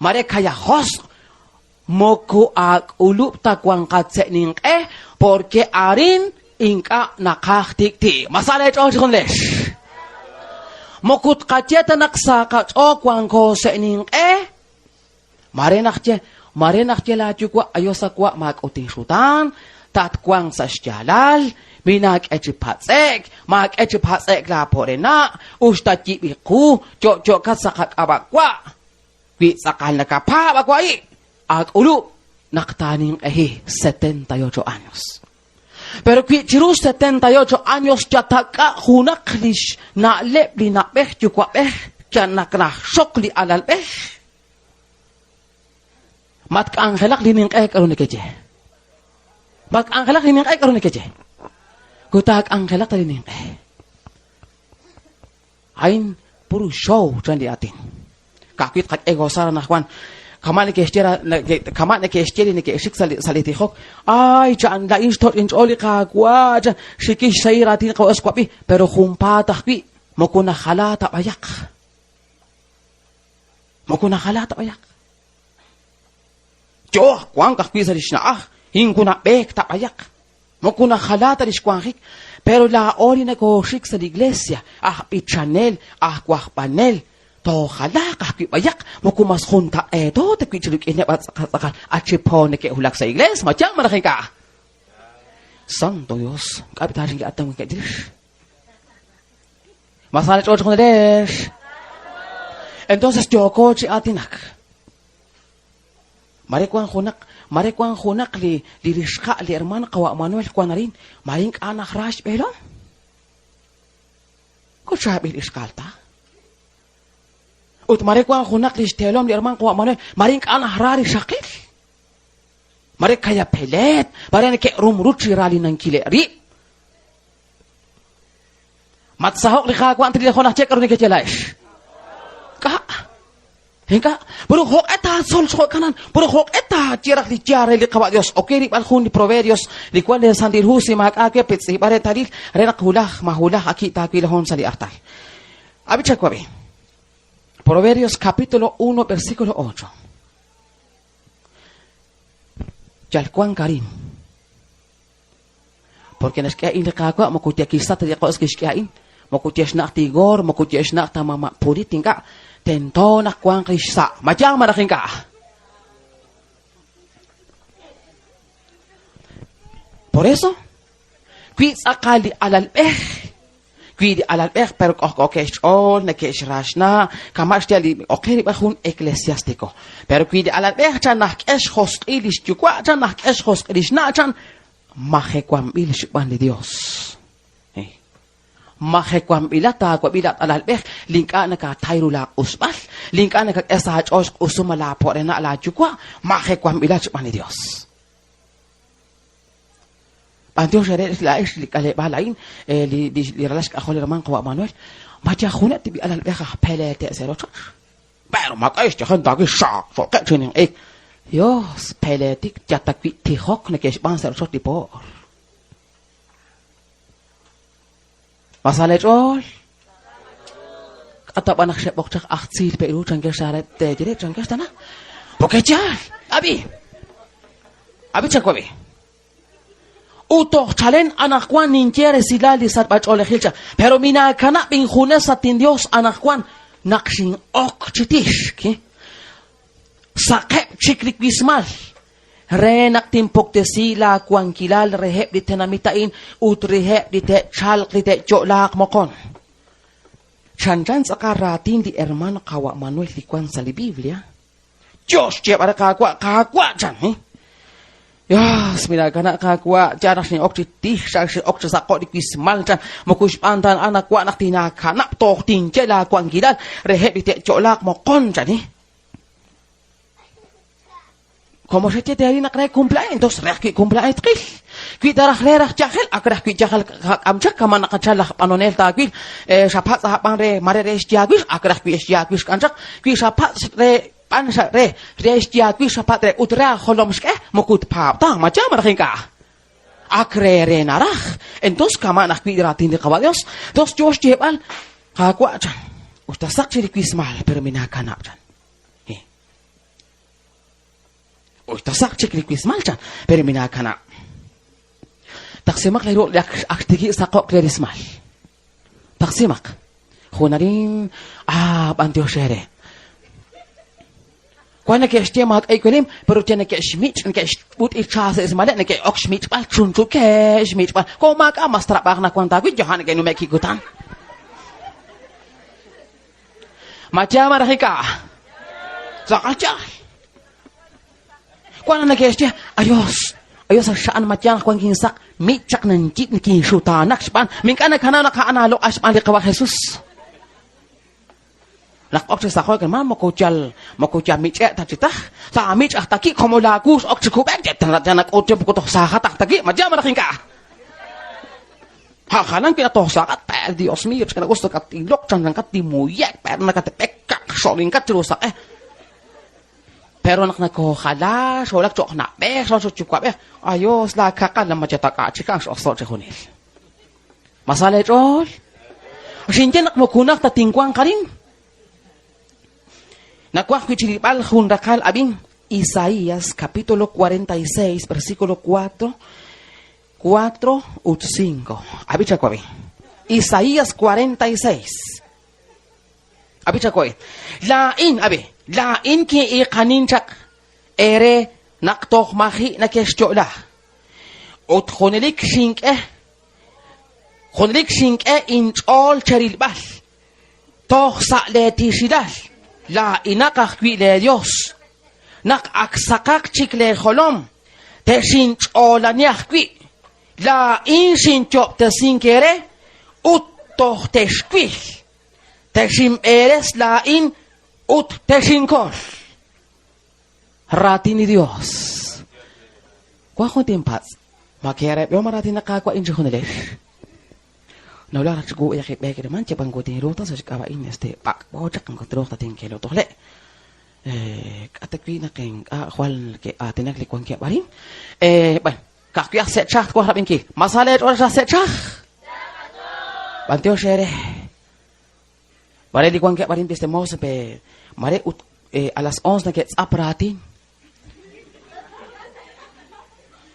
mare kaya josq', moko aak'ulub' ta wanqat sa' ninq'e, porque arin ink'a' naqaj tik'ti'. Ma sa leech'ool chijunilex? Moko tqaye ta naq sa qach'ool wanko sa' ninq'e, mare naq ye, mare naq ye laayuwa' ayo sa wa' maak'ut inxutaan, tatwanq sa' xyaalal, minaak'e chi patz'e'k, maak'e chi patz'e'k laapo'rena', uxta yib' qu, yo'yo'kat sa' qak'ab'a' wa'. Wi tz'aqal nakapaab' awa'i', aak'ulub' naq taaninq'ehi 78 años. Pero wi chiru 78 años yatak'a junaq li xna'leb' li na'b'ej yuwa'b'ej naq naxxok li alalb'ej, ma tk'anjelaq li ninq'e k'aru nekeye? Ma tk'anjelaq li ninq'e k'aru nekeye? Wi taak'anjelaq ta li ninq'e. A'in puro show chan li aatin. Ka'ajwi' tqak'e gozar anaqwan. Kama' neke'xye kama' neke'xye li neke'xik sa' li sa' li tijok. Ay, chan, laa'in xtoch' inch'ool li Qaawa', chan, xikix xsahil raatin qawa' xwab'i, pero junpaat ajwi' moko najala ta b'ayaq. Moko najala ta b'ayaq. Yo wank ajwi' sa' li xna'aj, inku nab'eek ta b'ayaq. Moko najala ta lix wanjik, pero laa'o li nokooxik sa' li iglesia, aj b'ichanel, aj wajb'anel, toojalaaq ajwi' b'ayaq, moko mas juntaq'eeto ta wi' chi rik'ineb' tz'aqal tz'aqal achipo neke'wulak sa' iglees, ma yaal malaj ink'a'? Santo Dios, k'a' ta xinki'atan wankeb' chirix? Ma sa ch'ool chijunilex? Entonces yooko chi aatinak. Mare wank junaq, mare wank junaq li li rixqa' li hermano qawa' Manuel wank arin, mare ink'a' najra xb'eelom. Ku chaab'il ixqaal ta. Ut mare wank junaq li xteelom li hermano qawa' Manuel, mare ink'a' najra rixaqil. Mare kaya peleet, mare neke'rumrut chi raalinankileb' rib'. Matsaho'q li Qaawa' li jun aj che k'aru nekeye laa'ex. K'a'. Ink'a'. Pero jo'q'e taatzol chi jo'kanan? Pero jo'q'e taaye raj li yaal re li Qawa' Dios? Ok rilb'al jun li Proverbios li wan li Santil Hu si maak'a' we pitz'iib'a reetalil re naq wulaj ma wulaj aki' taawil jun sa' li artal. Ab'i chawab'i. Proverbios capítulo 1 versículo 8. Yal wank arin. Porque naxk'e a'in li Qaawa' moko yakixsa ta li qos kixk'e a'in, moko yexnaq ta goor, moko yexnaq ta mama' purit ink'a', tento naq wanq li xsa'. Ma yaal malaj ink'a'? Por eso, wi tz'aqal li alalb'ej Wi li alalb'ej pero k'ojk'ookeb' xch'ool, neke'xra xna', kama' xye li oqe rib'al jun eclesiástico. Pero wi li alalb'ej chan najk'e xjosq'il li xyuwa' chan najk'e xjosq'il li xna' chan, majewanb'il xb'aan li Dios. Majewanb'ilat taawab'i laat alalb'ej li ink'a' nakatay ru laaq'usb'al, li ink'a' nakak'e sa' aach'ool xq'usum laapo'rena' laayuwa', majewanb'ilat xb'aan li Dios. B'antiox eere laa'ex li k'aleb'aal a'in, eh, li, li, li ralal xk'ajol li herman qawa' Manuel, ma yajuneb' tib'i alalb'ej aj peleete' sa' rochoch. Pero maak'a' xyajen tawi xaqxoqeb' chi ninq'ik. Dios, peleetik yatawi' tijok neke'xb'aan sa' rochoch li poor. Ma sa' leech'ool? K'a' ta b'an naq xeb'oq chaq aj tziil pe' ru chankex ta re teeye chankex tana? Porque yaal, ab'i. Ab'i chawab'i. Ut toj chalen anaqwan ninye resilal li sachb'ach'oolejil cha. Pero minaakanab' injunes at inDios anaqwan naq xin'ok chi tixk. Saqeb' chik li wismal re naq tinpuktesi laawankilal reheb' li tenamit a'in ut reheb' li te'chalq li te'yo'laaq moqon. Chanchan tz'aqal raatin li hermano Qawa' Manuel li wank sa' li Biblia. Yo xyeeb'al re Qaawa', Qaawa' chan. Dios, minaakana' Qaawa', yaal naq xin'ok chi tij, xan xin'ok chi saqo' li wismal chan, moko xb'aan ta a'an wa' naq tinaakanab' toj tinye laawankilal reheb' li te'yo'laaq moqon chan. Como xaye teeri naq re cumpleaños, entonces re ajwi' cumpleaños tqil. Wi ta raj re raj yajel, ak raj wi' yajel qak'am chaq, kama naqachal laj b'anonel taawil, xapatz' b'an re mare re xyaawix, ak raj wi' xyaawix k'an chaq, wi xapatz' re b'an xa re, re xyaawix xapatz' re ut re ajolom xk'e, moko tpaab' ta, ma yaal malaj ink'a'? Ak re re naraj. Entonces kama' ajwi' li raatin li Qawa' Dios. Entonces yo xyeeb'al, Qaawa' chan, usta saq chi li wismal, pero minaakanab' chan. Uy, ta saq chik li wismal chan, pero minaakanab'. Taqsimaq lee ruq' li ak xtiki' saqo'k lee rismal. Taqsimaq. Jun arin, ah, b'antiox eere. Wan neke'xye maak'a' iwelim, pero ye neke'xmich', neke'xb'ut'i cha sa' ismaleb', neke'ok xmich'b'al, chunchukeb' xmich'b'al. Ko maak'a' mas trab'aj nawan taawi', yoja neke'nume'k kikutan. Ma yaal malaj ink'a'? Tz'aqal yaal. Wan naq neke'xye, Ayos, ayos xa'an ma yaal naq wank insaq, mit chaq nanyib' nikinxutaanak xb'aan, mink'a' nakanaw naq a'an aaloq'al xb'aan li Qawa' Jesus. Naq ok chi saqo'k, hermano, moko yal moko yal mich'e' ta chi taj, taamich' aj taki' como laawu x'ok chi kub'ek, nak'ut moko toj saajat aj taki', ma yaal malaj ink'a'? Ha jalan wi' naq toj saajat, per Dios mío, ch'ina us nakatilok, chanchankat timuye'k, per nakatb'ek kaq xo'linkat chiru saq'e. Pero naq nakojala, xolak cho'q na'b'ej, xolak cho'q yuwa'b'ej, ayos la kaqal la machatak'a chikan x'oso' chijunil. Ma sa leech'ool? Xinye naq moko najt ta tinwanq arin. Nawaj wi' chi rilb'al jun raqal ab'in Isaías capítulo 46 versículo 4 4 ut 5. Ab'i chawab'i. Isaías 46. Ab'i chawab'i. Laa'in, ab'i, laa'in kin'iiqanin chaq eere naq toj maji' nakexyo'la. Ut junelik xink'e junelik xink'e inch'ool cherilb'al toj sa' lee tiixilal, laa'inaq ajwi' lee Dios. Naq ak saqaq chik lee jolom, texinch'oolani ajwi'. Laa'in xinyo'ob'tesink eere ut toj texwil. Texinb'eres laa'in ut texinkol. Raatin li Dios. Wan jun tinpatz'. Ma keerab'ihom raatin li Qaawa' in chejunilex? Nawulak raj chiwu b'ayaq b'eek herman, yab'an moko tinruuq ta sa' xk'ab'a'in este b'ak'b'o chaq moko truuq ta tinkelo tojle'. K'a' ta wi' naq ink'a' jwal ke'aatinak li wankeb' arin? Bueno, ka'ajwi' aj se'chaj twaj rab'inkil. Ma sa leech'ool aj se'chaj? B'antiox eere. Mare li wankeb' arin Vista Hermosa pe mare ut a las 11 neke'tz'ap raatin.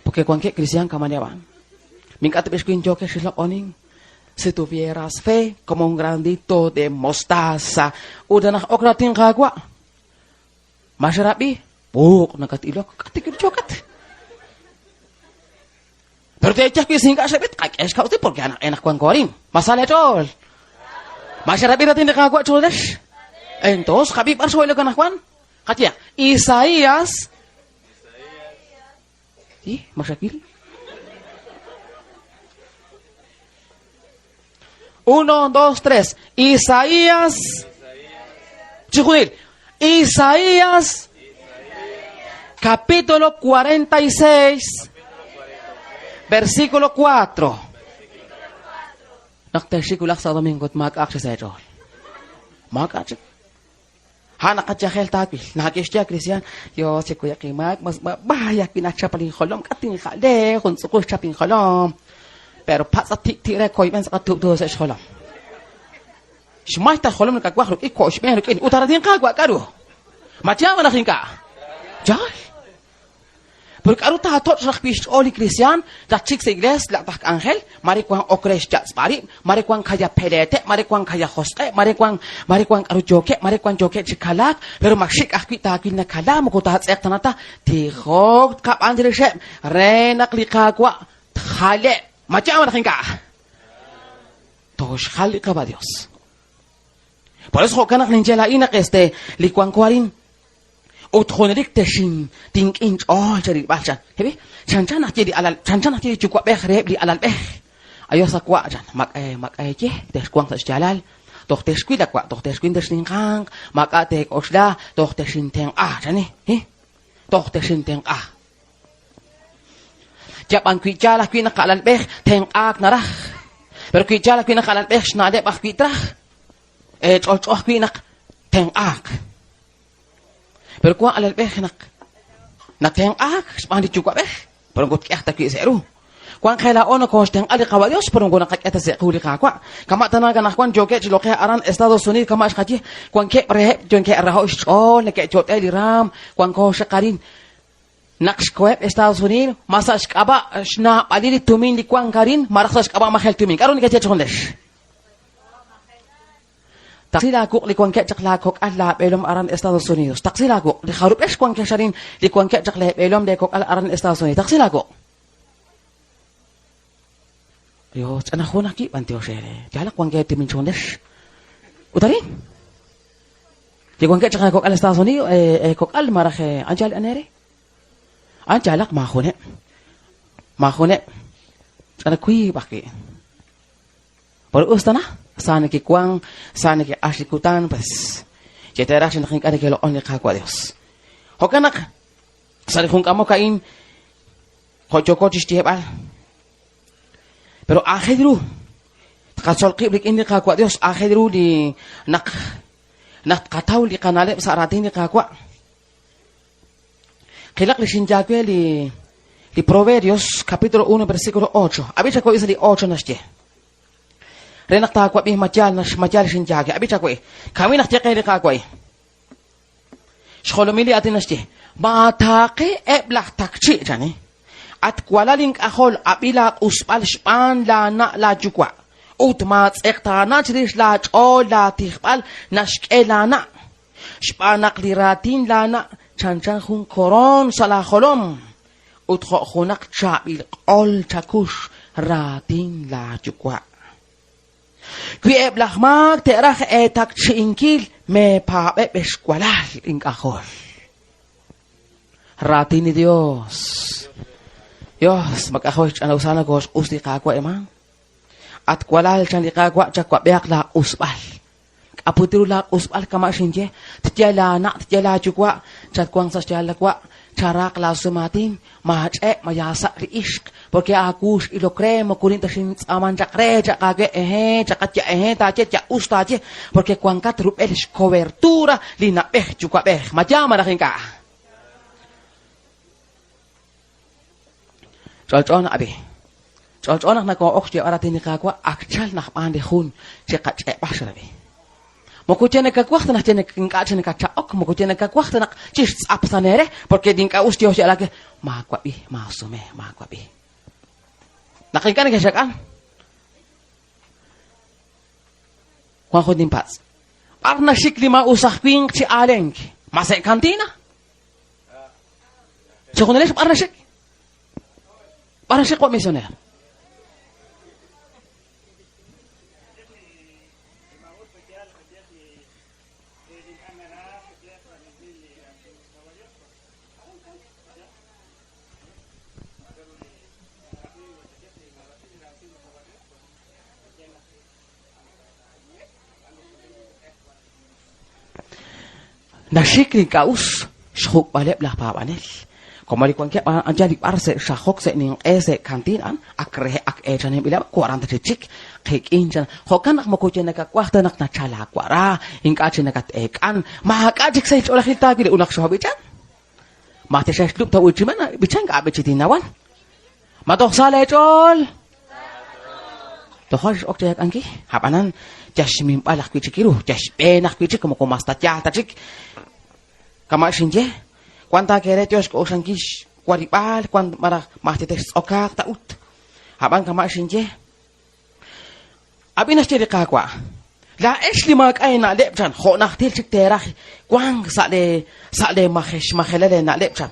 Porque wankeb' cristian kamani ab'an. Mink'a' ta b'ix win yookex chi loq'onink. Si tuvieras fe como un granito de mostaza. Ut naq ok raatin Qaawa', ma xarab'i? Puuq nakat-ilok, k'atikil yookat. Pero teeye ajwi' si ink'a' xrab'i, tqak'e xkawsik porque anaq'e naq wanko arin. Ma sa leech'ool? Ma xerab'i raatin li Qaawa' choolex? Entonces, qab'i b'ar xoo'ilok anaqwan? Qayehaq, Isaías. ¿Sí? Ma xawil? Uno, dos, tres. Isaías. Chijunil. Isaías. Capítulo 46. Versículo 4. Naq te'xik wulaj sa' domingo ut maak'a'aq chik sa' eech'ool. Maak'a' chik. Ha naqayajel taawil. Nakexye kristiaan, Dios chikuyaq inmaak, mas b'ab'ay ajwi' nachap linjolom, k'a tinjale, jun tz'uqul xchap injolom. Pero patz'a tik'ti' re koyb'en tz'aqal tub'tu sa' xjolom. Xmay ta xjolom nakawaj ruk'in ko'xb'een ruk'in. Ut aratin Qaawa' k'aru? Ma yaal malaj ink'a'? Yaal. Pero k'aru taatoch' raj wi' xch'ool li kristiaan laj chik sa' iglees laj taj k'anjel, mare wan ok re xyatz'b'al rib', mare wan kaya peleeteb', mare wan kaya josq'eb', mare wan mare wan k'aru yookeb', mare wan yookeb' chi kalaak, pero ma xik' ajwi' taawil nakala, moko taatz'eqtana ta, tijok tqab'an chirixeb' re naq li Qaawa' tjaleb'. Ma yaal malaj ink'a'? Tooxjal li Qaawa' Dios. Por eso jo'kan naq ninye laa'in naq este li wanko arin Ut junelik texin tink'e inch'ool cherilb'al, chan. Hebi, chanchan naq ye li alal, chanchan naq ye li yuwa'b'ej reheb' li alalb'ej. Ayos awa', chan, mak'e, mak'e ye, texwanq sa' xyaalal, toj texwil awa', toj texwil texninqanq, maak'a' teek'oxla, toj texintenq'a, chan, hi, toj texintenq'a. Yab'an wi yaal ajwi' naq alalb'ej tenq'aak naraj, pero wi yaal ajwi' naq alalb'ej xna'leb' ajwi' traj, ch'olch'o ajwi' naq tenq'aak. Pero wank alalb'ej naq natenq'aak xb'aan li yuwa'b'ej, pero moko tk'ehaq ta wi' sa' ru. Wank qe laa'o nokooxtenq'a li Qaawa' Dios, pero moko naqak'e ta sa' qu li Qaawa'. Kama' tana anaqwan yookeb' chi loq'e'k aran Estados Unidos, kama' xqaye, wankeb' reheb' neke'raho' xch'ool, neke'yot'e li raam, wanko xaq arin. Naq xkoheb' Estados Unidos, ma sa' xk'ab'a' xnaab'alil li tumin li wank arin, malaj sa' xk'ab'a' majel tumin. K'aru nekeye chejunilex? Taqsi laawuq' li wankeb' chaq laakok'al laab'eelom aran Estados Unidos. Taqsi laawuq' li jarub'ex wankex arin li wankeb' chaq leeb'eelom leekok'al aran Estados Unidos. Taqsi laawuq'. Dios, ch'ana jun ajwi' b'antiox eere. Yalaq wankeb' tumin chejunilex. Ut arin? Li wankeb' chaq eekok'al Estados Unidos, eekok'al malaj anchal ane re? A'an yaalaq maajuneb'. Maajuneb'. Ch'ana wiib' ajwi'. Pero us tana, sa neke'wank, sa neke'q'ax li kutan, pues, cheteeraj chi naq ink'a' neke'loq'on li Qaawa' Dios. Jo'kan naq, sa' li jun k'amok a'in, jo' yooko chixyeeb'al, pero aajel ru tqatzol qib' rik'in li Qaawa' Dios, aajel ru li naq naq tqataw li qana'leb' sa' raatin li Qaawa'. Qilaq li xinye aawe li li Proverbios capítulo 1 versículo 8. Ab'i chawab'i sa' li 8 naxye. Re naq taawab'i ma yaal nax ma yaal xinye aawe. Ab'i chawab'i. Kawil naq ye qe li Qaawa'. Xjolomil li aatin naxye, Maataaqe eb' laj takchi', chani. At walal ink'ajol, ab'i laaq'usb'al xb'aan laana' laayuwa', ut maatz'eqtaana chirix laach'ool laatijb'al naxk'e laana'. Xb'aan naq li raatin laana' chanchan jun koroon sa' laajolom, ut jo' junaq chaab'il q'ol chakux raatin laayuwa'. Wi eb' laj maak te'raj eetakchi'inkil, meepaab'eb' ex walal ink'ajol. Raatin li Dios. Dios, ma k'ajo' xch'ina'usal nokooxq'us li Qaawa' eman. At walal, chan li Qaawa', chawab'ihaq laaq'usb'al. K'aput ru laaq'usb'al kama' xinye, tye laana', tye laayuwa', chatwanq sa' xyaalal la wa', charaq laasumaatin, maach'e' mayaasa' li ixq, porque aawu x'ilok re, moko rin ta xintz'aaman chaq re, chaq aawe, ehe, chaqat ya ehe taaye, ya us taaye, porque wankat rub'el xcobertura li na'b'ej yuwa'b'ej. Ma yaal malaj ink'a'? Ch'olch'o naq ab'i. Ch'olch'o naq nakoo'ok xyeeb'al raatin li Qaawa' ak chal naq b'aan li jun chi qach'e'b'al xrab'i. Moko ye nakawaj ta naq ye ink'a' chi nakachaq'ok, moko ye nakawaj ta naq chixtz'apsan eere, porque ink'a' us yoo xyeeb'al aawe, maawab'i, maasume, maawab'i. Naq ink'a' nekexak'an, wan jun ninpatz'. B'ar naxik li maa'us aj winq chi aalenk? Ma sa' kantina? Chijunilex b'ar naxik? B'ar naxik wa misioneer? Naxik li ink'a' us xjuk'b'aleb' laj paab'anel. Como li wankeb' anchal li b'ar se' xajok, se' ninq'e, se' kantiin a'an, ak re ak eechaninb'ileb' waran ta chi chik qik'in chan. Jo'kan naq moko ye nakawaj ta naq nachal aawara, ink'a' chi nakat-eek'an, maak'a' chik sahil ch'oolejil taawil ut naq xoob'ichan. Ma texe'xlub' ta uchiman b'ichank ab'ichitinnawan. Ma toj sa leech'ool? Tojo' x'ok cheek'ankil. Ab'anan, yal xminb'al ajwi' chik ru, yal xb'een ajwi' chik, moko mas ta yaal ta chik. Kama' xinye, wan ta kere yo xk'oxlankil xwarib'aal, wan malaj maj te'xtz'okaaq ta ut. Ab'an kama' xinye, ab'i naxye li Qaawa', laa'ex li maak'a' eena'leb' chan, jo' najtil chik teeraj wank sa' lee sa' lee majex majelal eena'leb' chan.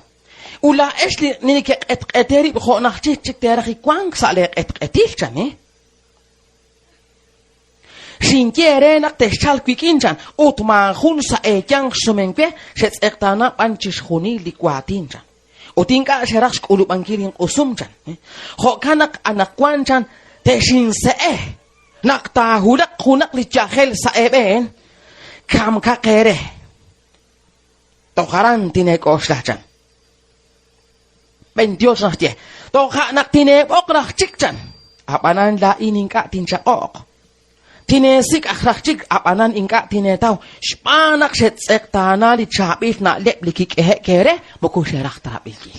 Ut laa'ex li nekeq'etq'ete rib' jo' najtil chik teeraj wank sa' lee q'etq'etil chan, eh? Xinye eere naq texchalq wik'in chan, ut maajun sa' eeyanq xsumen we, xetz'eqtaana b'an chixjunil li waatin chan. Ut ink'a' xeraj xk'ulub'ankil inq'usum chan. Jo'kan naq anaqwan chan texinse'e naq taahulaq junaq li yajel sa' eeb'een, kamkaq eere. Toj aran tineek'oxla chan. B'entiox naxye, toja' naq tineeb'oq raj chik chan. Ab'anan laa'in ink'a' tinchaq'oq. Tineesik' aj raj chik, ab'anan ink'a' tineetaw, xb'aan naq xetz'eqtaana li chaab'il na'leb' li kik'ehe'k eere, moko xeraj ta rab'inkil.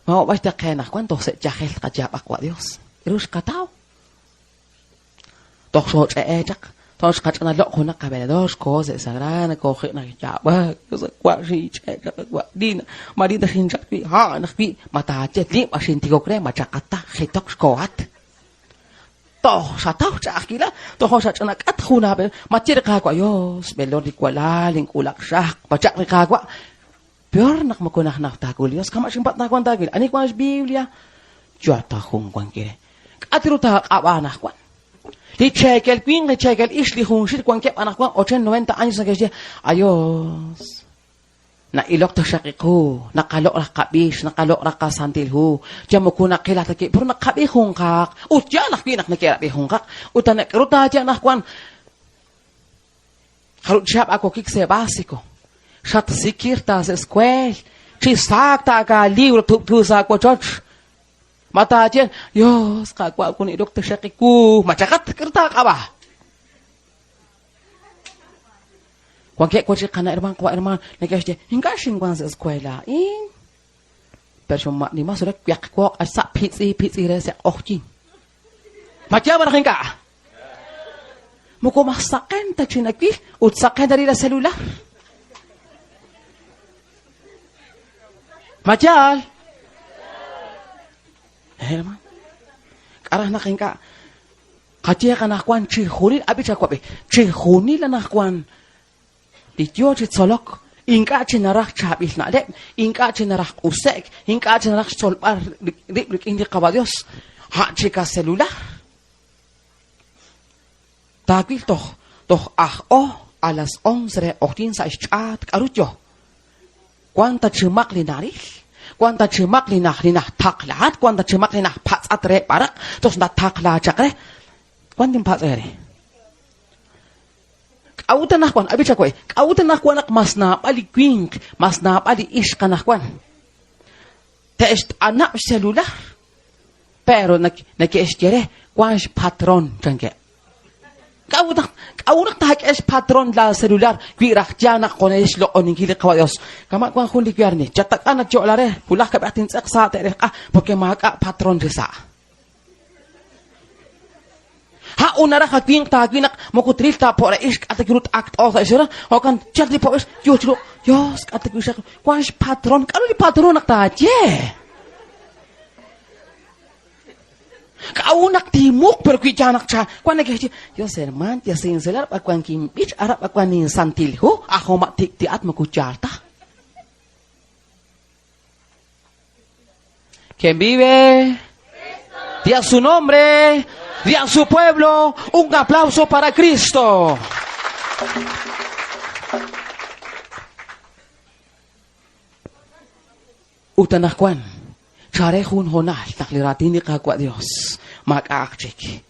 Ma ob'ax ta qe anaqwan toj sa' yajel tqayaab'aq wa' Dios. K'aru xqataw? Toj xooch'e'e chaq. Toj xqach'ina loq' junaq qavelador, xkoho sa' sagrada, kooji' nayaab'ak, wa' xinch'e' chaq, wa' lin, ma lin ta xinchaq wi', a'an ajwi', ma taaye lin b'a xintikok re, ma chaqat ta, jitok xkohat. Toj xataw ch'a'ajkilal, tojo xach'ina k'at jun aab'e, ma ye li Qaawa', Yos, b'elor li walal, ink'ulaq xaq, ma chaq li Qaawa'. Peor naq moko najnaj taak'ul li Yos, kama' xinpatz' naq wan taawil, ani wan xBiblia? Yal ta jun wankil re. K'a' ru taaq'ab'a anaqwan? Li cheekel winq, li cheekel ix, li junxil wankeb' anaqwan 80, 90 años neke'xye, Ayos, na'ilok taxaq qu, naqaloq' raj qab'ix, naqaloq' raj qasantil hu, yal moko naqil ta kib', pero naqab'i junqaq, ut yaal ajwi' naq neke'rab'i junqaq, ut k'aru taaye anaqwan, jarub' chihab' awokik sa' básico, xatsikir ta sa' escuel, chi saak ta aakalibro tub'tu sa' aawochoch, Ma taaye, Yos, Qaawa' kunilok taxaq wu, ma chaqat k'aru taaq'ab'a? Wankeb' wan chik qana' hermaan, qawa' hermaan, neke'xye, ink'a' xinwank sa' escuela a'in. Pero nima surek weqwoq sa' pitz'i pitz'i re sa' q'oqyink. Ma yaal malaj ink'a'? Moko mas saqen ta chi nawil ut saqen ta li celular. Ma yaal? Herman, k'araj naq ink'a' qaye anaqwan chijunil ab'i chawab'i chijunil anaqwan li yo chi tzolok ink'a' chi naraj chaab'il na'leb', ink'a' chi naraj q'use'k, ink'a' chi naraj xtzolb'al rib' rik'in li Qawa' Dios, a' chik a celular. Taawil toj toj aj-o a las 11 re q'oqyink sa' xch'aat k'aru yo. Wan ta chimaq li naril, wan ta chimaq li naj li najtaqlaat, wan ta chimaq li najpatz'at re b'araq, toj nataqla chaq re. Wan tinpatz' eere. K'a'ut anaqwan, ab'i chawe, k'a'ut anaqwan naq mas naab'al li winq, mas naab'al li ixq anaqwan te'xt'anab' xcelular, pero neke'xye re wank xpatron chankeb'. K'a'ut naq k'a'ut naq taak'e xpatron la celular wi raj yaal naq junelik xloq'oninkil li Qawa' Dios? Kama' wank jun li viernes, chatak'a nayo'la re, wulaj kab'ej tintz'eq sa' te'relq'a porque maak'a' patron chi sa'. Ha ut naraj a winq taawil naq moko tril ta po' re ix k'a' ta ru t'ak t'o sa' xera, jo'kan chal li po' ix yo chiru Dios k'a' ta wi xaq wank xpatron, k'aru li patron naq taaye? K'a'ut naq tinmuq pero wi yaal naq cha wank neke'xye Dios herman ya sincelar b'ar wank inb'ich aran b'ar wank ninsantil hu ajoma' tik'ti'at moko yaal ta. ¿Quién vive? Di a su nombre, di a su pueblo, un aplauso para Cristo. Ut anaqwan, chare jun hoonal naq li raatin li Qaawa' Dios maak'a'aq chik.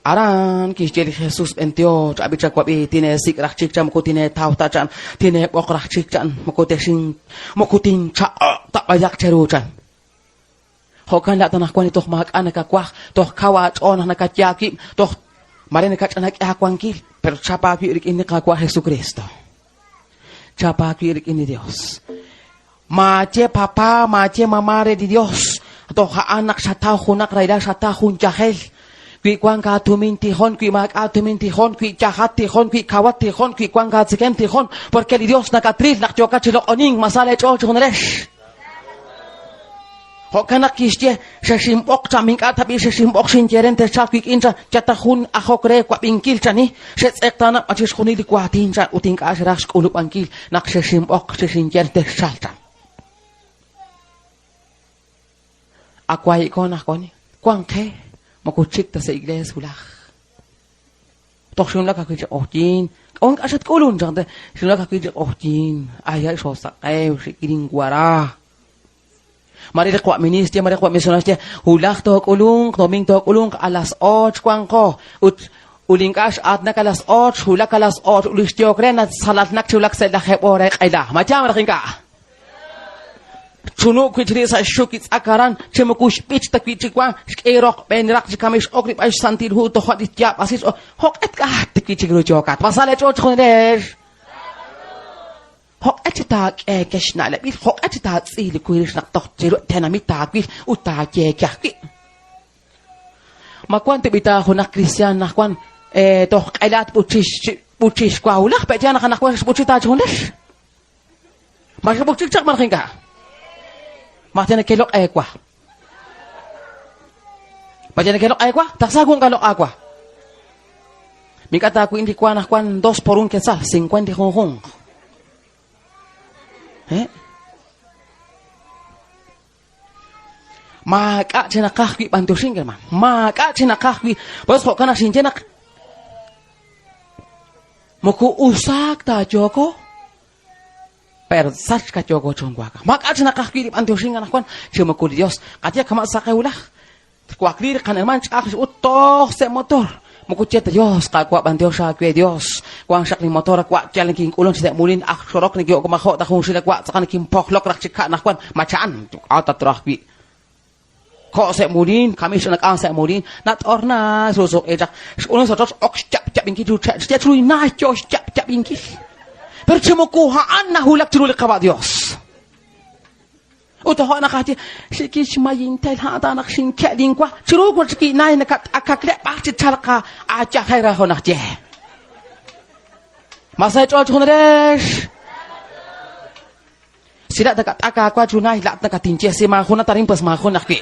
Aran kixye li Jesus, B'entyo, ch'ab'i chawab'i, tineesik' raj chik chan moko tineetaw ta chan, tineeb'oq raj chik chan moko texin moko tinchaq'oq ta b'ayaq cheru chan. Jo'kan laa'at anaqwan li toj maak'a' nakawaj, toj kaw aach'ool naq nakaye aawib', toj mare nakach'anak'e aawankil, pero chap aawib' rik'in li Qaawa' Jesukristo. Chap aawib' rik'in li Dios. Maaye papá, maaye mamá re li Dios, toj a'an naq xataw junaq rahilal, xataw jun yajel. Wi wank aatumin tijon, wi maak'a' aatumin tijon, wi yajat tijon, wi kawat tijon, wi wank aatzikem tijon, porque li Dios nakatril naq yookat chi loq'onink, ma sa leech'ool chi junalex. Jo'kan naq kixye, xexinb'oq chan, ink'a' tab'i' xexinb'oq xinye re texchalq wik'in chan, yal ta jun ajok re wab'inkil chani, xetz'eqtaana b'an chixjunil li waatin chan, ut ink'a' xeraj xk'ulub'ankil naq xexinb'oq xexinye re texchalq chan. Awahi'ko anaqwan, wank qe, moko txik ta sa' iglees wulaj. Toj xinwulak ajwi' chi q'oqyink, k'a'ut ink'a' xatk'ulunk chaq? Xinwulak ajwi' chi q'oqyink, ay ay xoosaq'ew, xik'in wara. Mare li qawa' ministro xye, mare qawa' misionero xye, wulaj took'ulunq, domingo took'ulunq, a las och wanqo. Ut ut ink'a' x'aatinak a las och, xwulak a las och, ut li xyehok re nasalalnak chi wulak sa' lajeeb' oor re q'ela. Ma yaal malaj ink'a'? Chunub' wi' chik sa' xxuk li tz'ak aran, chi moko xb'ich ta wi' chik wank, xk'e roq b'een raq chi kamik x'ok rib'al xsantil hu toja' li yaab'asi jo'q'e tk'ahat wi' chik ru yookat. Ma sa' leech'ool chejunilex? Jo'q'e chi taak'e xna'leb'il, jo'q'e chi taatz'il li rix naq toj chiru tenamit taawil ut taayeeke ajwi'. Ma wank tib'i ta junaq kristiaan anaqwan Toj q'ela tb'uchix wa wulaj, pe'yaal naq anaqwan xb'uchi ta chi junlex? Ma xb'uchik chaq malaj ink'a'? Ma yal nekeloq' eewa? Ma yal nekeloq' eewa? Taqsa jun kaloq' aawa. Mink'a' taawi'in li wa anaqwan dos por un quetzal, cincuenta junjunq. Eh? Maak'a' chi naqaj wi' b'antioxink, hermano. Maak'a' chi naqaj wi'. Pues jo'kan naq xinye naq moko usaak ta yooko, pero sachk yooko chi junwaakaj. Maak'a' chi naqaj wi' li b'antioxink anaqwan chi moko li Dios. Qaye kama' saqew laj. Twakli li qan herman ch'aj ut toj sa' motor. Moko ye ta Dios, Qaawa' b'antiox aawe Dios. Wank xaq li motor wa' yal nikink'ulun chi se'mulin aj xorok niki'ok majo' ta junxil wa' tz'aqal nikinpojlok raj chi ka' anaqwan ma cha'an k'a tatraj wi'. Ko' se'mulin, kamix nak'an se'mulin, nat'orna susuq'i chaq. Xk'ulun sa' rochoch ok xyab'yab'inkil ru che' xye chiru naay yo xyab'yab'inkil. Pero chi moko a'an nahulak chiru li Qaawa' Dios. Ut toja' naq aye, xikixmayintel a'an naq xinke' linwa, chiru wan chik inay nakat'akakleb' b'ar chi chalq aayajel raj jo' naq ye. Ma sa eech'ool chi junrex? Si laat nakat'ak aawa chu nay, laat nakatinye, si maajun arin, pues maajun ajwi'.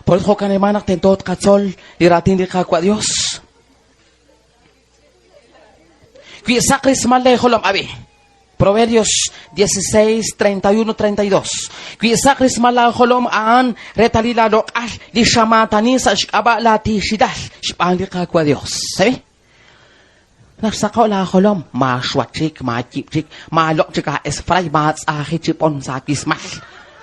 Por eso jo'kan hermano naq tento tqatzol li raatin li Qaawa' Dios. Wi saq rismal leejolom ab'i. Proverbios 16, 31, 32. Wi saq rismal laajolom a'an reetalil laaloq'al li xamaatani sa' xk'ab'a' laatiixilal xb'aan li Qaawa' Dios. Sabi? Naq xsaqo' laajolom, maaxwa chik, maayib' chik, maaloq' chik aesfray, maatz'aaji chi b'on sa' wismal.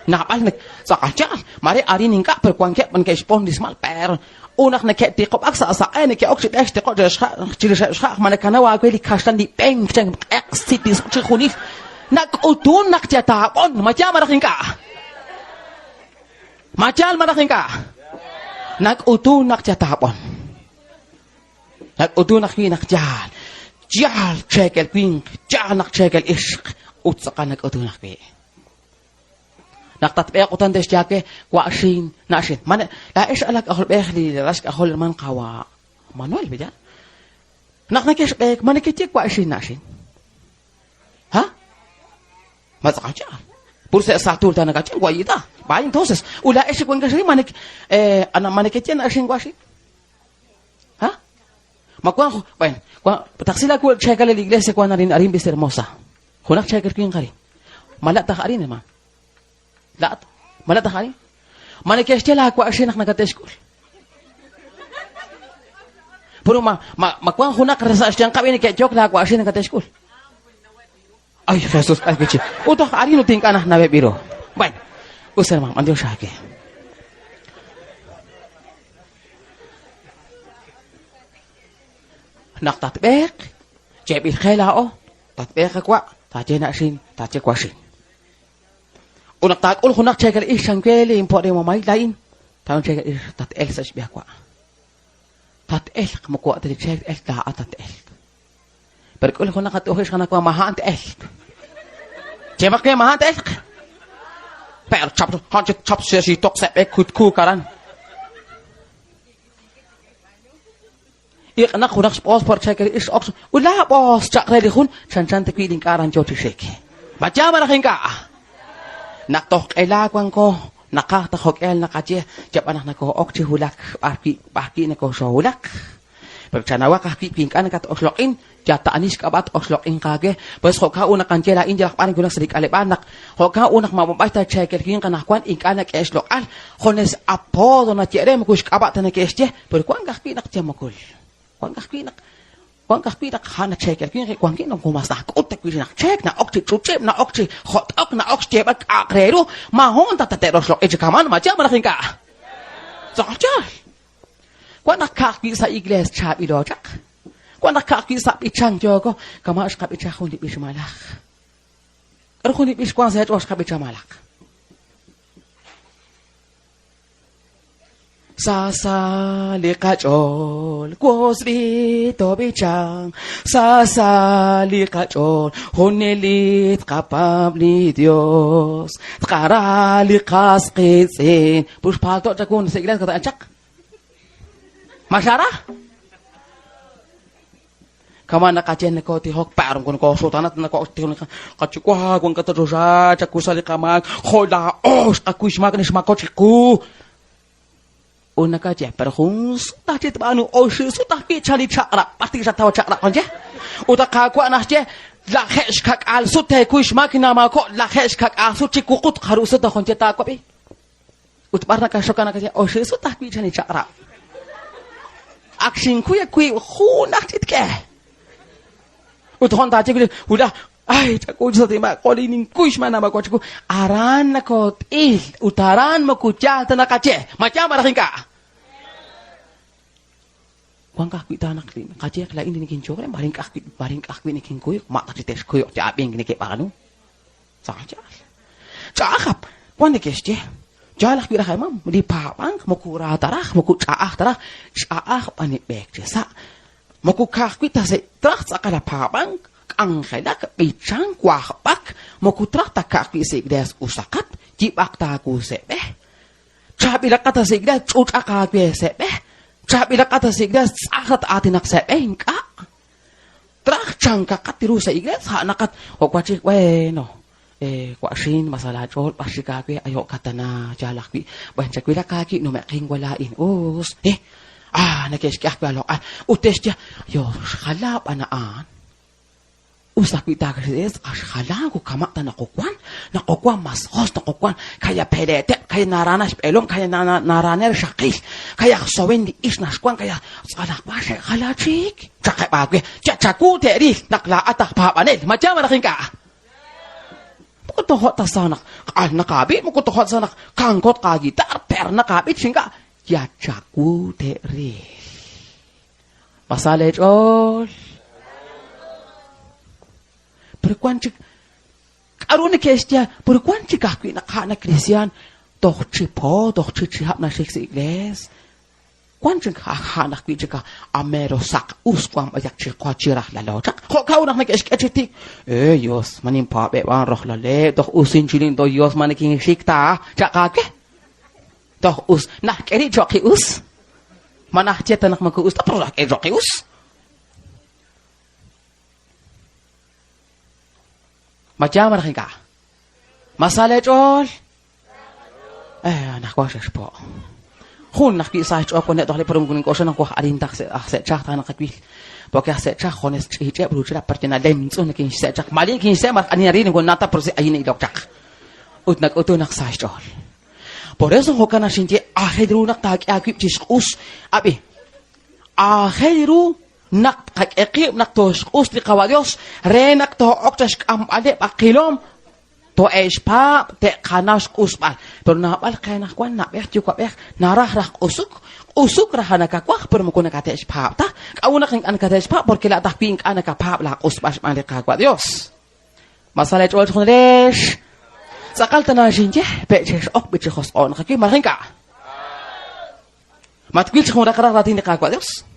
Naab'al nek tz'aqal yaal, mare arin ink'a' pero wankeb' neke'xb'on rismal, pero Ut naq neke'tiqob'ak sa' saq'e, neke'ok chi b'eek xtiqob' chirixeb' xja'aj, ma nakanaw aawe li kaxlan li b'enk chan q'eq sitis chijunil. Nak'utun naq yataab'on, ma yaal malaj ink'a'? Ma yaal malaj ink'a'? Nak'utun naq yataab'on. Nak'utun ajwi' naq yaal. Yaal cheekel winq, yaal naq cheekel ixq, ut tz'aqal nak'utun ajwi'. Naq tatb'eeq utan te'xye aawe, wa'xin, na'xin. Ma laa'ex alak k'ajolb'ej li ralal xk'ajol herman qawa' Manuel, ¿verdad? Naq nekexb'eek, ma nekeye wa'xin, na'xin? Ha? Ma tz'aqal yaal. Pur sa' satul ta nakache wayita. Va, entonces, ut laa'ex wankex arin, ma nek eh, ma nekeye na'xin, wa'xin? Ha? Ma wank, bueno, taqsi laa cheekal li iglesia wank arin arin Vista Hermosa. Junaq cheekel winq arin. Ma la' taj arin, hermano? Laat? Ma la' taj arin? Ma neke'xye laawa'xin naq nakate'xk'ul? Puro ma, ma, ma wank junaq sa' xyanqab' neke'yok laawa'xin nakate'xk'ul? Ay, Jesús, ay, kichi. Ut aj arin ut ink'a' naj naweb' ru. Bueno, us hermano, b'antiox aawe. Naq tatb'eeq, yeeb'il qe laa'o, tatb'eeq qawa', taaye na'xin, taaye waxin. Ut naq taak'ul junaq cheekel ix chanwe li impo' re mamay laa'in, taak'ul cheekel ix tat-elq sa' xb'e awa'. Tat-elq, moko ta li cheek t-elq, laa'at tat-elq. Pero k'ul junaq at'uj ix janaq wa maja' t-elq. Yeemaq we maja' t-elq. Pero chap, han chap xitoq sa' b'e kutkuuk aran. Iq'naq junaq xb'oos por cheekel ix ok ut laa b'oos chaq re li jun chanchan ta wi' li ink'a' aran yo chi xik. Ma yaal malaj ink'a'? Naq toj q'ela wanko, naqaj ta jo'k'ihal naqaye, yab'an naq nakoo'ok chi wulak b'ar wi' b'ar wi' nakooxoowulak. Pero chanawaq ajwi' wi ink'a' nakat-oxloq'in, yal ta ani xk'ab'a' t-oxloq'inq aawe. Pues jo'kan ut naq anye laa'in yalaq b'ar ninwulak sa' li k'aleb'aal naq jo'kan ut naq ma b'ab'ay ta cheekel winq anaqwan ink'a' nak'e xloq'al, junes apodo naye re moko xk'ab'a' ta neke'xye, pero wank ajwi' naq yamokul. Wank ajwi' naq wank ajwi' naq a'an cheekel winq wank naq mas nak'ut ta wi' naq cheek na'ok chi ch'uch'ib', na'ok chi jot'ok, na'ok xyeeb'al k'a'aq re ru, maajun ta tate'roxloq'i chi kama'an, ma yaal malaj ink'a'. Tz'aqal yaal. Wan naq ka'ajwi' sa' iglees chaab'ilo chaq. Wan naq ka'ajwi' sa' b'ichank yooko, kama' xqab'icha jun li b'ich malaj. K'aru jun li b'ich wank sa' eech'ool xqab'icha malaj? Sa sa li qach'ool, wotzb'il toob'ichanq. Sa sa li qach'ool, junelik tqapaab' li Dios. Tqara li qas qiitz'in. Pux xpaalto' chawu sa' iglesia kata'an chaq. Ma xara? Kama' naqaye nokootijok, pero moko nokooxutaanat nakoo'tijok qaYuwa' wankat sa' choxa, chakuy sa' li qamaak, jo' laa'o xqakuy xmaak li xmaako chiqu. Ut nakaye, pero jun sut ajwi' tb'aanu, oxib' sut ajwi' chan li chaq'rab', b'ar tik xataw chaq'rab' jun ye? Ut a Qaawa' naxye, lajeeb' xka'k'aal sut teekuy xmaak namaako', lajeeb' xka'k'aal sut chi wuqut jarub' sut jun ye taawab'i. Ut b'ar nakaxoka nakaye, oxib' sut ajwi' chan li chaq'rab'. Ak xinkuy wiib' jun aj chik tk'e. Ut jun taaye wi' wulaj, ay, chak'ul sa' tinma, qoli ninkuy xmaan namawa chiwu. Aran nakot'il ut aran moko yaal ta naqaye. Ma yaal malaj ink'a'? Wank ajwi' ta naq li naqaye laa'in li nikinchoq re, mare ink'a' ajwi' mare ink'a' ajwi' nikinkuy, ma ta chi te'xkuy chi ab'ink neke'b'aanu. Tz'aqal yaal. Ch'a'aj ap, wan neke'xye, yaal ajwi' raj imam, li paab'ank moko ra ta raj, moko ch'a'aj ta raj, ch'a'aj b'an li b'eek chi sa'. Moko ka'ajwi' ta sa' traj tz'aqal a paab'ank, k'anjelak, b'ichank, wajb'ak, moko traj ta ka'ajwi' sa' iglees usaqat, yib'aq ta aawu sa' b'e. Chaab'ilaqat ta sa' iglees, ch'uch'aq aawe sa' b'e. Chaab'ilaqat ta sa' iglees, tz'aj tat-aatinaq sa' b'e, ink'a'. Traj chankaqat ru sa' iglees, a'anaqat jo' wachik, bueno, wa'xin, ma sa' laach'ool, b'ar xik aawe, ay jo'kat tana, yaal ajwi', b'an chawilaq aawib' nume'qin wa laa'in, us, eh, ah, neke'xk'e ajwi' aaloq'al, ut te'xye, yo, xjala b'an a'an. Us ajwi' taak'e xjala moko kama' ta naqowan, naqowan mas jos naqowan, kaya peleeteb', kaya narana xb'eelom, kaya narana rixaqil, kaya sowen li ix naxwan, kaya tz'alaq wa xe'jala chik. Chaqeb' aawe, chachawu te'ril naq laa'at aj paab'anel, ma yaal malaj ink'a'? Moko tojo' ta sa naq q'al naqaab'i, moko tojo' ta sa naq kankot qaaguitar, per naqaab'i chi ink'a', yachawu te'ril. Ma sa leech'ool? Pero wan chik k'aru neke'xye, pero wan chik ajwi' naq a'an kristiaan toj chi po, toj chi chihab' naxik sa' iglees. Wan chik a'an ajwi' chik a mero saq us wan b'ayaq chi qwa chi rajlalo chaq. Jo'kan naq neke'xk'e chi tik. Eh, Dios, ma ninpaab'eb' b'an rajlaleb', toj usin chilin, toj Dios, ma nikinxik ta, chaq aawe. Toj us, najk'e rib' cho'q us. Ma najye ta naq moko us ta, pero najk'e cho'q us. Ma yaal malaj ink'a'? Ma sa leech'ool? Eh, anaqwan xexpo'. Jun ajwi' sa xch'ool waneb' toj li pero moko nink'oxla naq waj arin ta aj se' chaj ta naqawil. Porque aj se' chaj junes ch'iich'eb' ruuchilab' porque nalemtz'un nikinxse' chaq. Mali kinxse' malaj ani naril moko nata pero si ayin na'ilok chaq. Ut nak'utun naq sa xch'ool. Por eso jo'kan naq xinye aajel ru naq taak'e aawib' chi xq'us. Ab'i, aajel ru naq tqak'e qib' naq tooxq'us li Qawa' Dios re naq too'ok cha xk'amb'aleb' aqilom to'e'xpaab' te'qanaw xq'usb'al. Pero naab'al qe anaqwan na'b'ej yuwa'b'ej naraj raj q'usuk, q'usuk raj nakawaj pero moko nakate'xpaab' ta. K'a'ut naq ink'a' nakate'xpaab'? Porque laa'at ajwi' ink'a' nakapaab' laaq'usb'al xb'aan li Qaawa' Dios. Ma sa leech'ool chi junalex? Tz'aqal tana xinye, pe' xex'ok b'i chi josq'o' naq wi malaj ink'a'. Ma twil chi jun raqal raatin li Qaawa' Dios?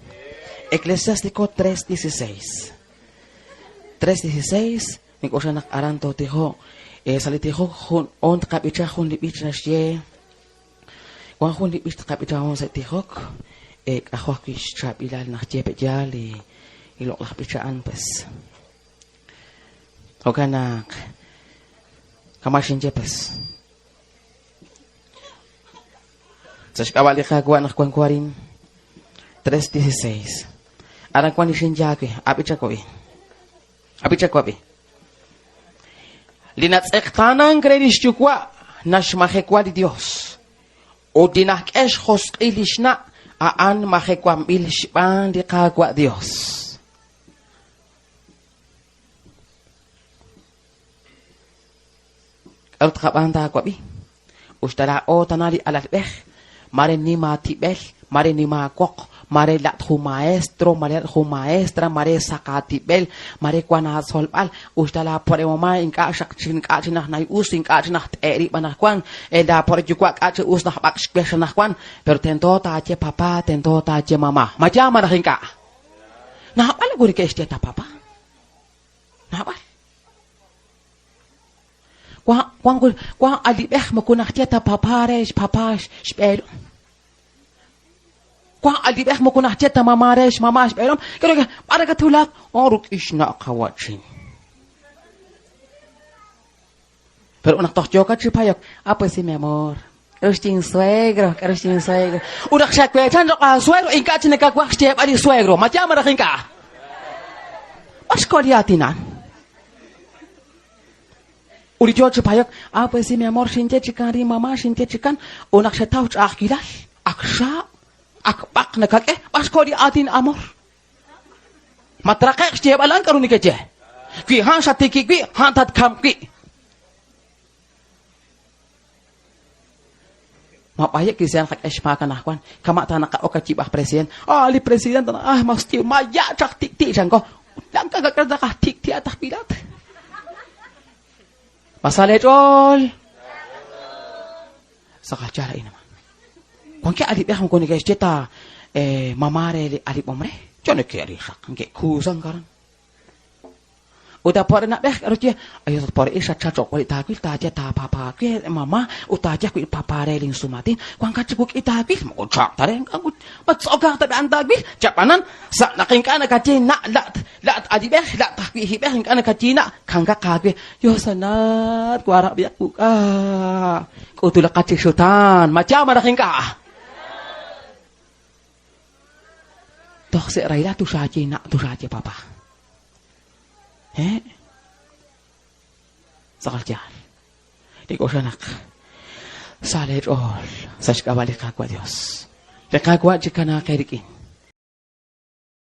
Eclesiástico 3:16. 3:16 nink'oxla naq aran tootijoq. Sa' li tijok jun on tqab'icha jun li b'ich naxye wan jun li b'ich tqab'icha on sa' tijok k'ajo ajwi' xchaab'ilal naxye pe' yaal li loq'laj b'ich a'an pues. Jo'kan naq kama' xinye pues. Sa' xk'ab'a' li Qaawa' naq wanko arin 3:16. Aran wank li xinye aawe, ab'i chawab'i. Ab'i chawab'i. Li natz'eqtaanank re li xyuwa' naxmajewa li Dios. Ut li naxk'e xjosq'il li xna' a'an majewanb'il xb'aan li Qaawa' Dios. K'aru tqab'aan taawab'i? Uxta laa'o tana li alalb'ej, mare nim aatib'el, mare nim aawoq, Mare laat jun maestro, mare laat jun maestra, mare saq aatib'el, mare wan aatzolb'al, usta laa pore' ink'a' xaq chi ink'a' chi naj nay us, ink'a' chi naj t'e rib' anaqwan, e laa pore' yuwa' k'a' chi us naj b'ak' xwex anaqwan, pero tento taaye papá, tento taaye mamá. Ma yaal malaj ink'a'? Naab'al moko neke'xye ta papá. Naab'al. Wan wan wan alib'ej moko naxye ta papá re xpapá xb'eelom. Wan alib'ej moko naxye ta mamá re xmamá xb'eelom. Creo que b'ar nakatwulak, oh rik'in xna' qawa'chin. Pero naq toj yookat chi payok, ah pues sí mi amor. K'aru xye insuegro, k'aru xye insuegro. Ut naq xaweechan cho'q aasuegro, ink'a' chik nakawaj xyeeb'al li suegro. Ma yaal malaj ink'a'? B'ar xko li aatinan? Ut li yoo chi payok, ah pues sí mi amor, xinye chikan rin mamá, xinye chikan. Ut naq xetaw ch'a'ajkilal, ak xaab', ak b'aq nakak'e, b'ar xko li aatin amor? Ma traqe'q xyeeb'al a'an k'aru nekeye? Wi a'an xatikib' wi', a'an tatkamq wi'. Ma b'ayek li sean qak'e xmaak anaqwan, kama' ta naqa'ok ayib' aj president. Ah, li president, ah, mas ma ya' chaq tik'ti' chanko. Naqaj tik'ti'at aj wi' laat. Ma sa leech'ool? Sa' qayaal a'in naman. Wankeb' alib'ej moko neke'xye ta mamá re li alib'om re. Yo neke'rixaq, neke'kuusank aran. Ut a pore na'b'ej k'aru tye, ay ut pore ix xatchal cho'q we li taawil, taaye taapapa we mamá ut taaye ajwi' papa re linsumatin, wankat chi wuk'i taawil, moko chaab' ta re, ink'a' ut ma ttz'okaaq ta b'an taawil, chab'anan sa' naq ink'a' nakaye na' la't la't alib'ej, la't ajwi' hib'ej ink'a' nakaye na', kankaq aawe, yo sanat warab'ihaq wuk'a, k'utulaqat chi xutaan, ma yaal malaj ink'a'? Toj sa' rahilal tuxaaye na' tuxaaye papa. Eh? Tz'aqal yaal. Nink'oxla naq sa leech'ool sa' xk'ab'a' li Qaawa' Dios. Li Qaawa' chikanaaq eerik'in.